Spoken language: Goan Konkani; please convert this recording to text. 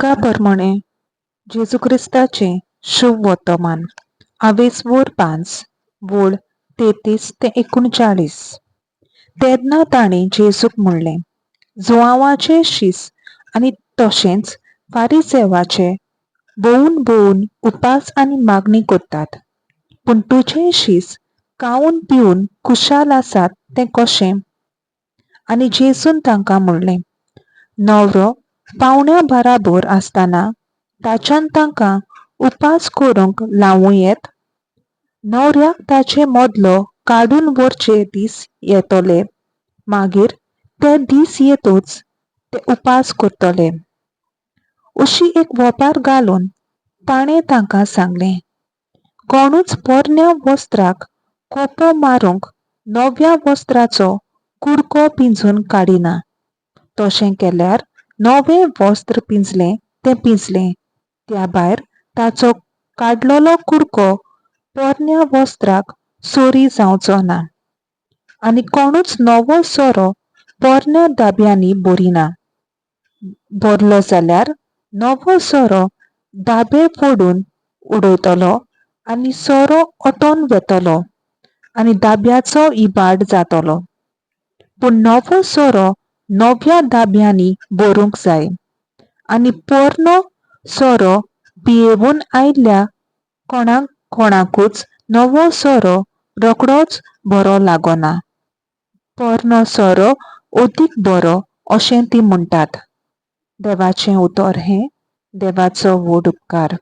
लुका परमणें जेजू क्रिस्ताचें शुभ वर्तमान आवेसवोर 5 वोळ 33 ते 39. तेन्ना तांणी जेजूक म्हणलें, जुआंवाचे शीस आनी तशेंच फारिसेवाचे भोवून भोवून उपास आनी मागणी करतात, पूण तुजे शीस खावन पिवन खुशाल आसात तें कशें? आनी जेजून तांकां म्हणलें, न्हवरो पावण्या बराबर आसतना ताच्यान तांकां उपास करूंक लावूं येत? न्हवऱ्याक ताचे मदलो काडून व्हरचे दीस येतले, मागीर ते दीस येतूच ते उपास करतले. अशी एक वोपार घालून ताणें तांकां सांगलें, कोणूच पोरण्या वस्त्राक कोपो मारूंक नव्या वस्त्राचो कुडको पिंजून काडिना. तशें केल्यार नवें वस्त्र पिंजलें तें पिंजलें, त्या भायर ताचो काडलेलो कुडको पोरण्या वस्त्राक सोरी जावचो ना. आनी कोणूच नवो सोरो पोरण्या दाब्यांनी भरिना. भरलो जाल्यार नवो सोरो दाबे फोडून उडयतलो आनी सोरो ओतोन वेतलो आनी दाब्याचो इबाड जातलो. पूण नवो सोरो नव्या दाब्यांनी भरूंक जाय. आनी पोरनो सोरो पियेवन आयिल्ल्या कोणाक कोणाकूच नवो सोरो रोखडोच बरो लागना. पोरनो सोरो अदीक बरो अशें ती म्हणटात. देवाचें उतर हें देवाचो व्हड उपकार.